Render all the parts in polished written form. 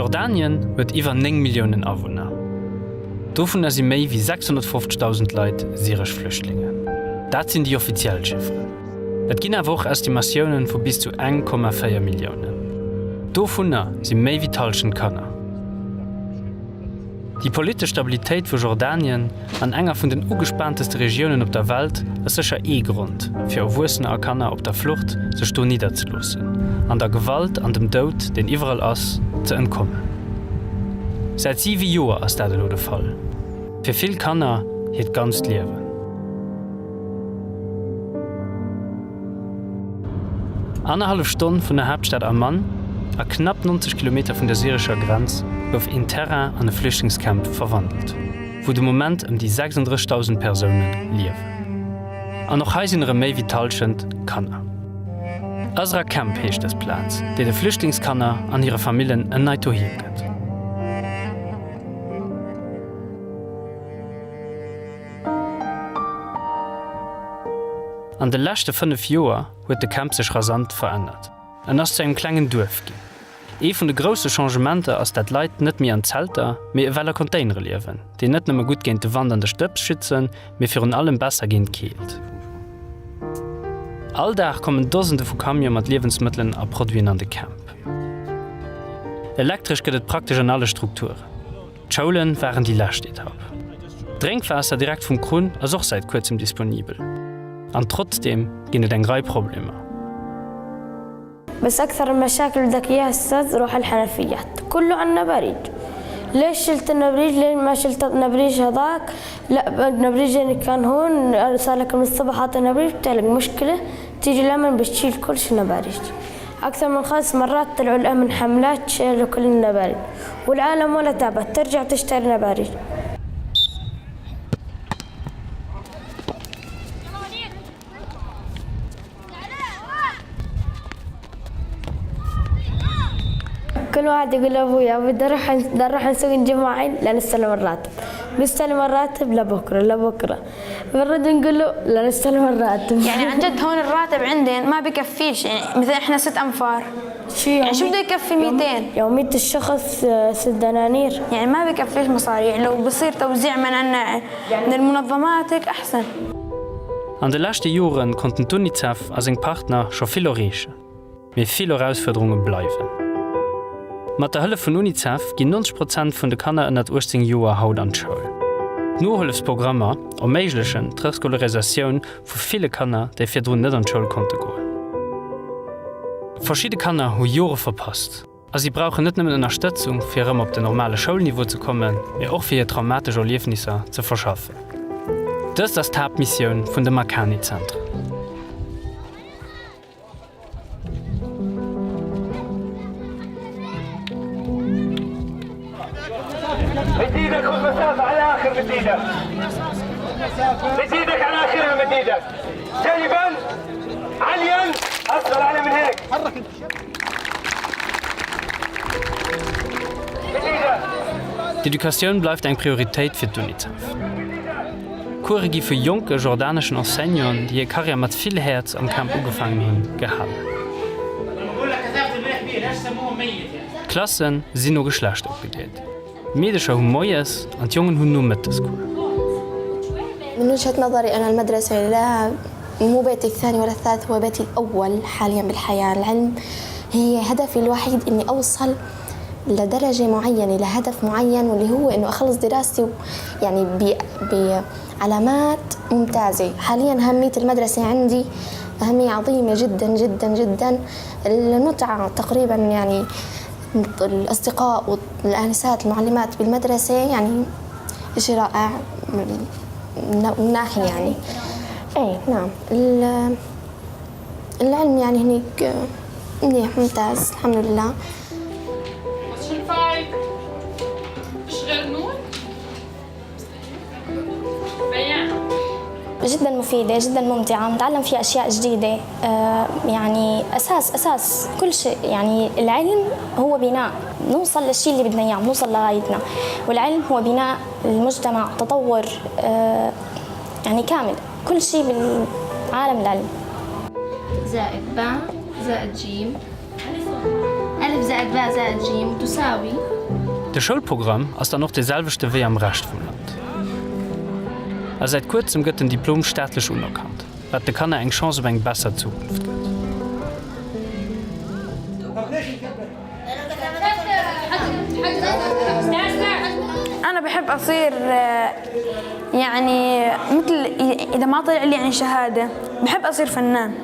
Jordanien huet iwwer 9 Milliounen Awunner. Dovunner si méi wéi 650.000 Leit syresch Flüchtlingen. Dat sinn déi offiziell Chifferen. Et ginn awer och Estimatioune vu bis zu 1,4 Milliounen. Dovunner si méi wéi d'Hallschent Kanner. Déi politesch Stabilitéit vu Jordanien an enger vun den ugespaanteste Regiounen op der Welt ass sécher ee Grond, fir Erwuessener a Kanner op der Flucht sech do nidderzeloossen an der Gewalt an dem Doud, deen iwwerall ass, ze entkommen. Säit siwe Joer ass dat elo de Fall, fir vill Kanner hiert ganzt Liewen. Annerhallef Stonn vun der Haaptstad Amman a knapp 90 Kilometer vun der syrescher Grenz gouf een Terrain an e Flüchtlingscamp verwandelt, wou de Moment ëm déi 36.000 Persoune liewen. An och hei sinn erëm méi wéi d'Hallschent Kanner. Azraq Camp heescht dës Plaz, déi de Flüchtlingskanner an hire Famillen en neit Doheem gëtt. An de leschte 5 Joer huet de Camp sech rasant verännert. En ass zu engem klengen Duerf ginn. Ee vun de grousse Changementer ass dat Leit net méi an Zelter, mee ewell a Containere liewen, déi net nëmme gutt géint de Wand an de Stëbs schützen, mee virun allem besser géint d'Keelt. All Dag kommen Dosende vu Camione mat Liewensmëttelen a Produiten an de Camp. Elektresch gëtt et praktesch an alle Strukturen. D'Schoule waren déi lescht Etapp. Drénkwaasser direkt vum Krunn ass och säit kuerzem disponibel. An trotzdeem ginn et eng Rei Problemer. بس أكثر المشاكل بدك إياها أستاذ روح الحنفيات كله عنا بريج ليش شلت النبريج ليش ما شلت النبريج هذاك لا النبريج يعني كان هون صار لك من الصبح حاط النبريج بتعلق مشكلة تيجي الأمن بتشيل كل شيء نباريج أكثر من 5 مرات طلعوا الأمن حملات شالوا كل النباريج والعالم ولا تعبت ترجع تشتري نباريج. كل واحد يقول لابويا بدي اروح بدي اروح نسوق نجيب مواعين لا نستلم الراتب، نستلم الراتب لبكره لبكره، بنرد نقول له لا نستلم الراتب. يعني عن جد هون الراتب عندنا ما بكفيش، يعني مثلا احنا 6 انفار شو يعني شو بده يكفي 200؟ يومية الشخص 6 دنانير، يعني ما بكفيش مصاري، يعني لو بصير توزيع من عنا من المنظمات هيك احسن. An de leschte Jore konnten d'Unicef a seng Partner scho vill erreechen, mee vill Erausfuerderunge bleiwen. Mat der Hëllef vun Unicef ginn 90 Prozent vun de Kanner ënnert 18 Joer haut an d'Schoul. D'Nohëllefsprogrammer erméiglechen d'Rescolarisatioun vu ville Kanner, déi virdrun net an d'Schoul konnte goen. Verschidde Kanner hu Jore verpasst a si brauchen net nëmmen Ënnerstëtzung, fir erëm op den normale Schoulniveau ze kommen, mee och fir hir traumatesch Erliefnisser ze verschaffen. Dëst ass d'Haaptmissioun vun de Makani-Zentren. D'Educatioun bleift eng Prioritéit fir d'Unicef. Course gi vu jonke jordaneschen Enseignanten, déi hir Karriär mat vill Häerz am Camp ugefaangen hunn, gehalen. D'Klasse sinn no Geschlecht opgedeelt, d'Meedecher hu moies an d'Jongen hunn nomëttes Cours. من وجهة نظري أنا المدرسة لا مو بيتي الثاني ولا الثالث هو بيتي الأول حاليا بالحياة العلم هي هدفي الوحيد إني أوصل لدرجة معينة لهدف معين واللي هو إنه أخلص دراستي يعني بعلامات ممتازة حاليا أهمية المدرسة عندي أهمية عظيمة جدا جدا جدا. المتعة تقريبا يعني الأصدقاء والآنسات المعلمات بالمدرسة يعني شيء رائع من ناحية يعني ايه نعم. العلم يعني هنيك منيح ممتاز الحمد لله. جدا مفيدة، جدا ممتعة، نتعلم فيها أشياء جديدة، يعني أساس كل شيء. يعني العلم هو بناء، نوصل للشيء اللي بدنا إياه، نوصل لغايتنا، والعلم هو بناء المجتمع، تطور يعني كامل، كل شيء بالعالم العلم. زائد باء زائد جيم ألف زائد باء زائد جيم تساوي. De Schoulprogramm ass dann och dee selwechte wéi am Rescht vum Land. A säit kuerzem gëtt den Diplom staatlech unerkannt, wat de Kanner eng Chance op eng besser Zukunft gëtt. أنا بحب أصير يعني مثل إذا ما طلع لي يعني شهادة بحب أصير فنان،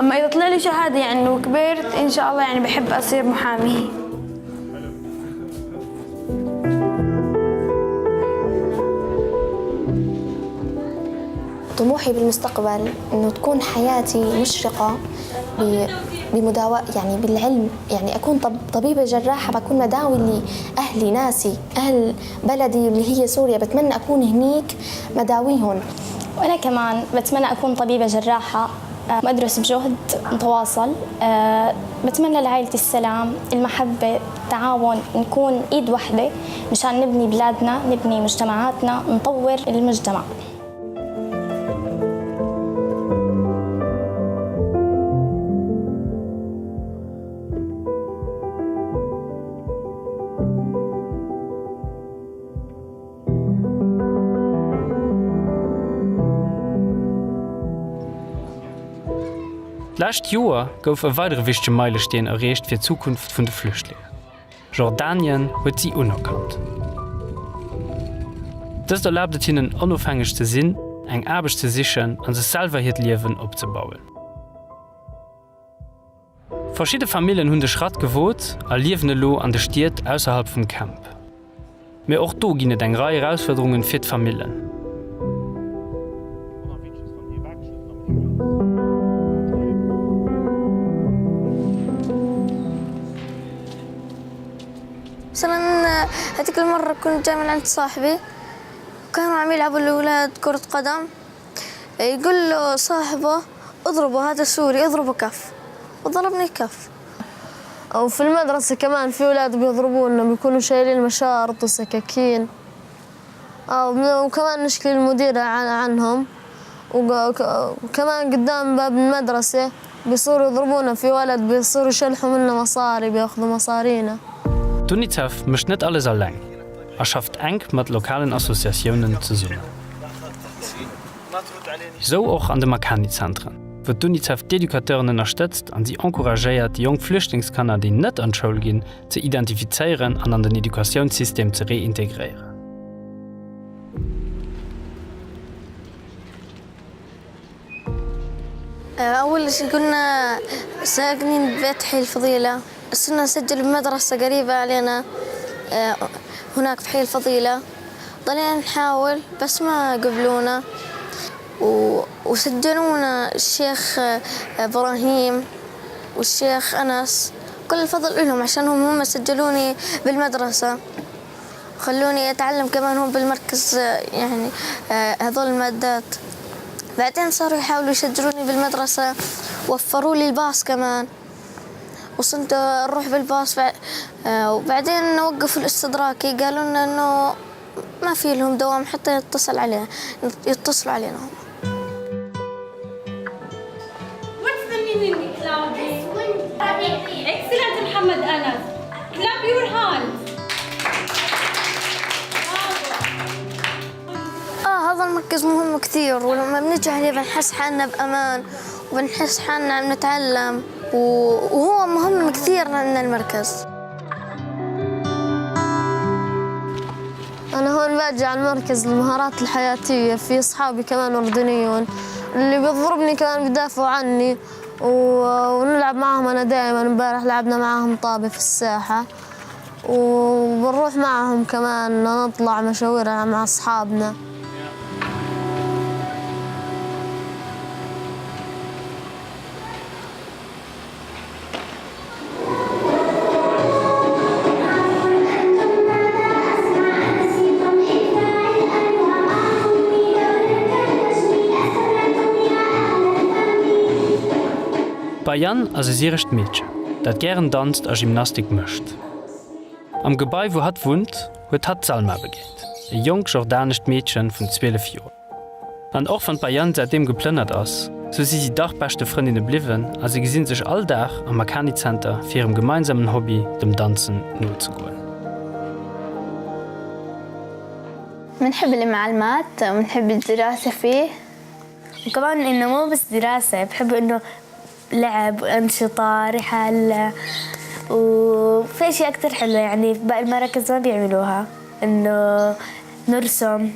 أما إذا طلع لي شهادة يعني وكبرت إن شاء الله يعني بحب أصير محامي. طموحي بالمستقبل إنه تكون حياتي مشرقة بمداواة يعني بالعلم، يعني أكون طبيبة جراحة، بكون مداوي لأهلي ناسي أهل بلدي اللي هي سوريا، بتمنى أكون هنيك مداويهم. وأنا كمان بتمنى أكون طبيبة جراحة، أدرس بجهد متواصل، بتمنى لعائلتي السلام، المحبة، التعاون، نكون إيد واحدة مشان نبني بلادنا، نبني مجتمعاتنا، نطور المجتمع. D'lescht Joer gouf e weidere wichtege Meilesteen erreecht fir d'Zukunft vun de Flüchtlingen. Jordanien huet si unerkannt. Dëst erlaabt et hinnen, onofhängeg ze sinn, eng Aarbecht ze sichen a sech selwer hiert Liewen opzebauen. Verschidde Famillen hunn de Schratt gewot a liewen elo an de Stied ausserhalb vum Camp. Mee och do ginn et eng Rei Erausfuerderungen fir d'Famillen. مثلا هذيك المرة كنت جاي من عند صاحبي، كانوا عم يلعبوا الأولاد كرة قدم، يقول له صاحبه اضربه هذا سوري اضربه كف، وضربني كف. أو في المدرسة كمان في أولاد بيضربونا، بيكونوا شايلين مشارط وسكاكين، أو وكمان نشكي المديرة عنهم، وكمان قدام باب المدرسة بيصيروا يضربونا، في ولد بيصيروا يشلحوا منا مصاري، بياخذوا مصارينا. D'Unicef mécht net alles eleng a schafft enk mat lokalen Associatiounen zesummen. Sou och an de Makani-Zentren, wou d'Unicef d'Educateuren ënnerstëtzt an si encouragéiert, déi jonk Flüchtlingskanner, déi net an d'Schoul ginn, ze identifizéieren an an den Educatiounssystem ze reintegréieren. أول شيء كنا ساكنين ببيت حي الفضيلة، صرنا نسجل بمدرسة قريبة علينا هناك في حي الفضيلة، ضلينا نحاول بس ما قبلونا، وسجلونا الشيخ إبراهيم والشيخ أنس، كل الفضل لهم عشان هم سجلوني بالمدرسة، خلوني أتعلم كمان هم بالمركز يعني هذول المادات. بعدين صاروا يحاولوا يسجلوني بالمدرسة، وفروا لي الباص كمان، وصرت أروح بالباص. وبعدين وقفوا الاستدراكي، قالوا لنا إنه ما في لهم دوام حتى يتصلوا علينا هم. What's the meaning cloudy? Excellent, Muhammad Anas. Clap your hands. هذا المركز مهم كثير، ولما بنجي عليه بنحس حالنا بأمان، وبنحس حالنا عم نتعلم، وهو مهم كثير لنا المركز. أنا هون باجي على المركز المهارات الحياتية، في أصحابي كمان أردنيون، اللي بيضربني كمان بيدافعوا عني ونلعب معهم. أنا دائما امبارح لعبنا معهم طابة في الساحة، وبنروح معهم كمان نطلع مشاوير مع أصحابنا. D'Bayan ass e syrescht Meedchen, dat gären danzt a Gymnastik mécht. Am Gebai, wou hatt wunnt, huet hatt d'Salma begéint, e jonk jordanescht Meedche vun 12 Joer. An och wann d'Bayan säitdeem geplënnert ass, sou si si dach beschte Frëndinne bliwwen a si gesinn sech all Dag am Makani Center fir hirem gemeinsamen Hobby, dem Danzen, nozegoen. بنحب المعلمات وبنحب الدراسة فيه. وكمان إنه مو بس دراسة، بحب إنه لعب وأنشطة رحل وفي أشياء أكتر حلوة يعني في باقي المراكز ما بيعملوها، إنه نرسم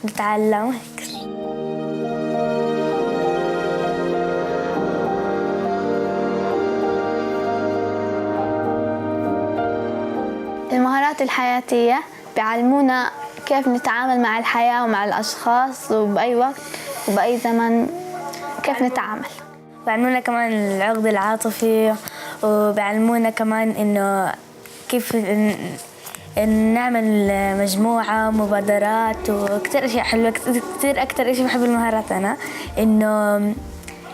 نتعلم هيك. المهارات الحياتية بيعلمونا كيف نتعامل مع الحياة ومع الأشخاص وبأي وقت وبأي زمن كيف نتعامل. بيعلمونا كمان العقد العاطفي، وبيعلمونا كمان إنه كيف نعمل مجموعة مبادرات وكتير أشياء حلوة. كتير أكتر إشي بحب المهارات أنا، إنه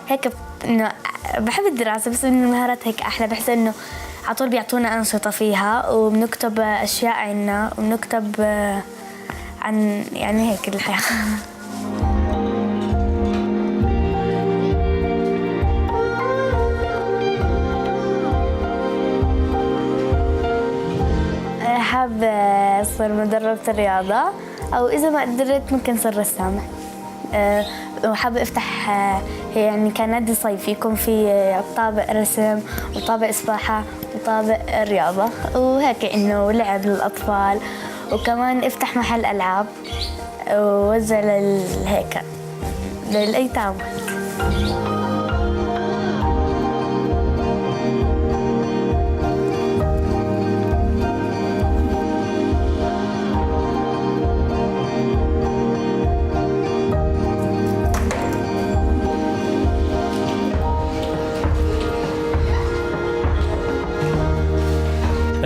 هيك إنه بحب الدراسة بس إنه المهارات هيك أحلى. بحس إنه على طول بيعطونا أنشطة فيها وبنكتب أشياء عنا وبنكتب عن هيك الحياة. حابة أصير مدربة رياضة، أو إذا ما قدرت ممكن أصير رسامة. وحابة أفتح، كنادي صيفي يكون في طابق رسم وطابق سباحة وطابق رياضة وهيك إنه لعب للأطفال، وكمان أفتح محل ألعاب ووزع هيك للأيتام.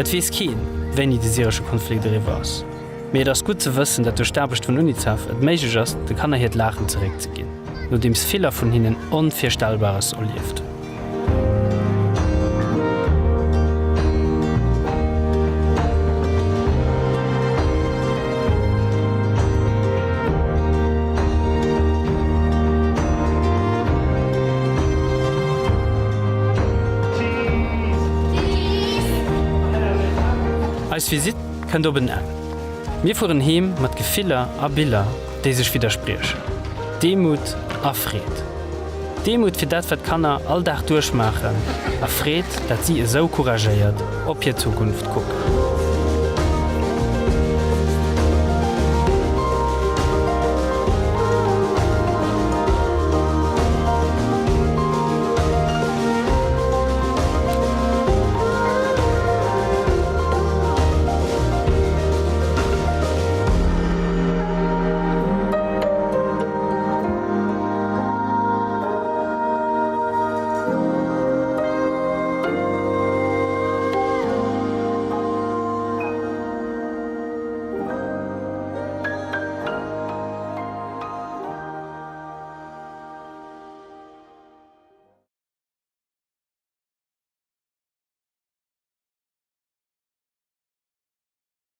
Et weess keen, wéini de syresche Konflikt eriwwer ass. Mee et ass gutt ze wëssen, datt duerch d'Aarbecht vun UNICEF et méiglech ass, de Kanner hiert Laachen zeréckzeginn, nodeems viller vun hinnen Onvirstellbares erlieft hunn. Eis Visitt kënnt op en Enn. Mir fueren heem mat Gefiller a Biller, déi sech widderspriechen. Demut a Freed. Demut fir dat, wat d'Kanner all Dag duerchmaachen, a Freed, dat si esou couragéiert op hir Zukunft kucken.